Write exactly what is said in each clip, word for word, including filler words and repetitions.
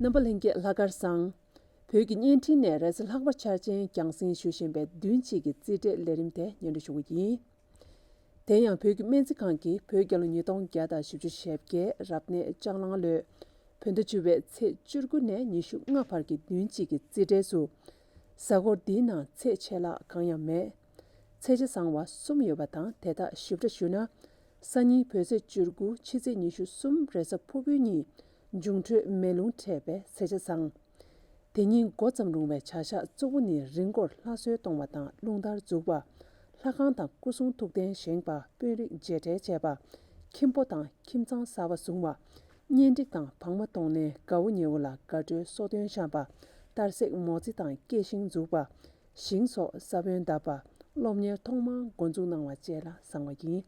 རྣམ་པ་ལྷན་རྒྱས་ལྷག་དཀར་བཟང་། བོད་ཀྱི་བརྙན་འཕྲིན་ནས་རེས་གཟའ་ལྷག་པ་འཆར་ཅན་རྒྱང་སྲིང་ཞུ་བཞིན་པའི་བདུན་གཅིག་གི་རྩིས་འབྲས་ལས་རིམ་དེ་སྙན་སྒྲོན་ཞུ་གི་ཡིན། དེ་ཡང་བོད་ཀྱི་སྨན་རྩིས་ཁང་གིས་བོད་རྒྱལ་ལོ་ཉིས་སྟོང་བརྒྱ་དང་བཞི་བཅུ་ཞེ་བརྒྱད་རབ་གནས་ལྕགས་གླང་ལོའི་བོད་ཟླ་བཅུ་པའི་ཚེས་བཅུ་དགུ་ནས་ཉི་ཤུ་ལྔ་བར་གྱི་བདུན་གཅིག་གི་རྩིས་འབྲས་སུ། གཟའ་འཁོར་འདིའི་ནང་ཚེས་ཆད་ལྷག་གང་ཡང་མེད། ཚེས་ཆ་བཟང་བ་གསུམ་ཡོད་པ་དང་། དེ་དག་ཞིབ་ཕྲ་ཞུས་ན། སང་ཉིན་བོད་ཚེས་བཅུ་དགུ་ཕྱི་ཚེས་ཉི་ཤུ་གསུམ་རེས་གཟའ་ཕུར་བུའི་ཉིན་འབྱུང་འཕྲོད་མེ་རླུང་འཕྲད་པའི་ཚེས་ཆ་བཟང་། དེ་ཉིན་འགོ་བརྩམས་རུང་བའི་བྱ་གཞག་གཙོ་བོ་ནི་རི་མགོར་ལྷ་གསོལ་གཏོང་བ་དང་རླུང་དར་འཛུགས་པ། ལྷ་ཁང་དང་སྐུ་གསུང་ཐུགས་རྟེན་བཞེངས་པ། དཔོན་རིགས་མཇལ་འཕྲད་བྱས་པ། ཁྱིམ་སྤོ་དང་ཁྱིམ་ཚང་གསར་པ་བཟུང་བ། གཉེན་སྒྲིག་དང་བག་མ་གཏོང་ལེན། དགའ་བོ་ཉེ་བོ་ལ་དགའ་སྤྲོའི་གསོལ་སྟོན་བཤམས་པ། གཏར་སྲེག་མོ་རྩིས་དང་སྐྱེ་ཤིང་འཛུགས་པ། ཞིང་སོགས་ས་བོན་བཏབ་པ། སློབ་གཉེར་ཐོག་མར་འགོ་འཛུགས་གནང་བ་བཅས་ལ་བཟང་བ་ཡིན།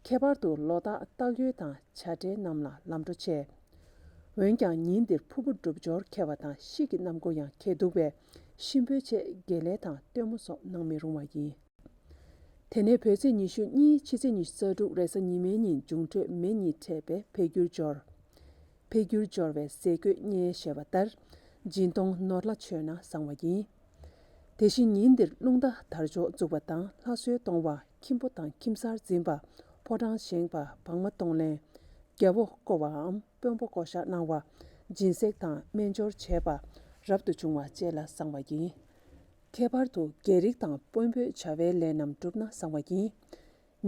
ཁྱད་པར་དུ་ལོ་རྟགས་རྟགས་ཡོལ་དང་བྱ་བྲལ་རྣམས་ལ་ལམ་འགྲོ་ཆེ། འོན་ཀྱང་ཉིན་འདིར་ཕུར་བུ་སྒྲུབ་སྦྱོར་འཁེལ་བ་དང་། ཤི་གི་གནམ་སྒོ་ཡང་འཁེལ་འདུག་པས། གཤིན་པོའི་ཆེད་དགེ་ལས་དང་སྟོན་མོ་སོགས་གནང་མི་རུང་བ་ཡིན། དེ་ནས་བོད་ཚེས་ཉི་ཤུ་གཉིས་ཕྱི་ཚེས་ཉི་ཤུ་རྩ་དྲུག་རེས་གཟའ་ཉི་མའི་ཉིན་འབྱུང་འཕྲོད་མེ་གཉིས་འཕྲད་པས་འཕེལ་འགྱུར་འབྱོར། འཕེལ་འགྱུར་འབྱོར་བའི་ཟས་གོས་རྙེད་ཞེས་པ་ལྟར། སྦྱིན་གཏོང་ནོར་ལྷ་མཆོད་ན་བཟང་བ་ཡིན། དེ་བཞིན་ཉིན་འདིར་རླུང་རྟ་དར་ལྕོག་འཛུགས་པ་དང་། ལྷ་གསོལ་གཏོང་བ། ཁྱིམ་སྤོ་དང་ཁྱིམ་གསར་འཛིན་པ། ཕོ་བྲང་བཞེངས་པ། བག་མ་གཏོང་ལེན། རྒྱལ་པོ་བསྐོ་བའམ་དཔོན་པོ་བསྐོ་བཞག་གནང་བ། སྦྱིན་སྲེག་དང་སྨན་སྦྱོར་བྱས་པ། རབ་ཏུ་བྱུང་བ་བཅས་ལ་བཟང་བ་ཡིན། ཁྱད་པར་དུ་རྒྱལ་རིགས་དང་དཔོན་པོའི་བྱ་བའི་ལས་རྣམས་བསྒྲུབས་ན་བཟང་བ་ཡིན།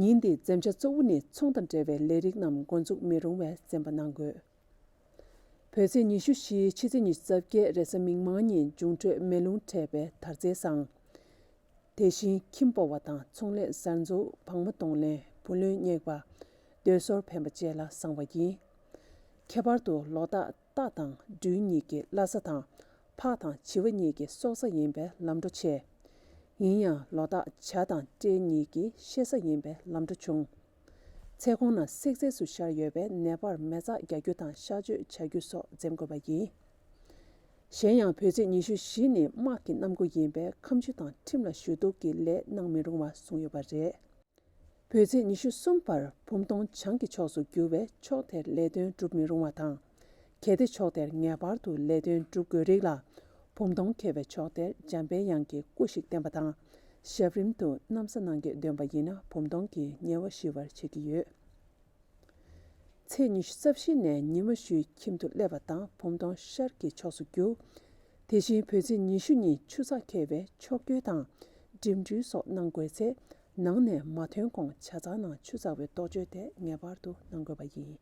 ཉིན་འདིའི་འཛེམ་བྱ་གཙོ་བོ་ནི་ཚོང་དང་འབྲེལ་བའི་ལས་རིགས་རྣམས་འགོ་འཛུགས་མི་རུང་བས་འཛེམ་པ་གནང་དགོས། བོད་ཚེས་ཉི་ཤུ་བཞི་ཕྱི་ཚེས་ཉི་ཤུ་རྩ་བརྒྱད་རེས་གཟའ་མིག་དམར་ཉིན་འབྱུང་འཕྲོད་མེ་རླུང་འཕྲད་པས་དར་ཚེས་བཟང་། དེ་བཞིན་ཁྱིམ་སྤོ་བ་དང་ཚོང་ལས་གསར་འཛུགས། བག་མ་གཏོང་ལེན། བུ་ལོན་རྙེད་པ། སྡོད་སོར་ཕན་པ་བཅས་ལ་བཟང་བ་ཡིན། ཁྱད་པར་དུ་ལོ་རྟགས་རྟ་དང་སྦྲུལ་གཉིས་ཀྱི་བླ་གཟའ་དང་། ཕག་དང་བྱི་བ་གཉིས་ཀྱི་སྲོག་གཟའ་ཡིན་པས་ལམ་འགྲོ་ཆེ། ཡིན་ཡང་ལོ་རྟགས་བྱ་དང་སྤྲེལ་གཉིས་ཀྱི་བཤས་གཟའ་ཡིན་པས་ལམ་འགྲོ་ཆུང་། ཚེས་གོང་ན་བསྲེག་རྫས་སུ་ཤར་ཡོད་པས་ནད་པར་མེ་བཙག་རྒྱག་རྒྱུ་དང་གཤག་བཅོས་བྱ་རྒྱུ་སོགས་འཛེམ་དགོས་པ་ཡིན། གཞན་ཡང་བོད་ཚེས་ཉི་ཤུ་བཞི་ནི་དམག་གི་གནམ་སྒོ་ཡིན་པས་ཁ་མཆུ་དང་ཁྲིམས་ལ་ཞུ་གཏུག་གི་ལས་གནང་མི་རུང་བ་གསུངས་ཡོད་པ་རེད། བོད་ཚེས་ཉི་ཤུ་གསུམ་པར་བུམ་སྟོང་བྱང་གི་ཕྱོགས་སུ་རྒྱུ་བས་ཕྱོགས་དེར་ལས་དོན་སྒྲུབ་མི་རུང་བ་དང་། གལ་ཏེ་ཕྱོགས་དེར་ངེས་པར་དུ་ལས་དོན་སྒྲུབ་དགོས་རིགས་ལ། བུམ་སྟོང་འཁེལ་བའི་ཕྱོགས་དེར་འཇམ་པའི་དབྱངས་ཀྱི་སྐུ་ཞིག་བསྟན་པ་དང་། ཞབས་རིམ་དུ་གནམ་ས་ནང་གི་འདོན་པ་ཡིན་ན་བུམ་སྟོང་གིས་ཉེ་བ་ཞི་བར་བྱེད་ཀྱི་ཡོད། ཚེས་ཉི་ཤུ་རྩ་བཞི་ནས་ཉི་མ་ཞུའི་ཁྱིམ་དུ་སླེབས་པ་དང་བུམ་སྟོང་ཤར་གྱི་ཕྱོགས་སུ་རྒྱུ། དེ་བཞིན་བོད་ཚེས་ཉི་ཤུ་ཉིན་ཆུ་ཚགས་འཁེལ་བས་ཕྱོགས་བསྐྱོད་དང་འགྲིམ་འགྲུལ་སོགས་གནང་དགོས་ཚེ། ནང་ནས་མ་ཐོན་གོང་ཇ་ཚང་ནང་ཆུ་ཚགས་པའི་ལྟོ་སྤྱོད་དེ་ངེས་པར་དུ་གནང་དགོས་པ་ཡིན།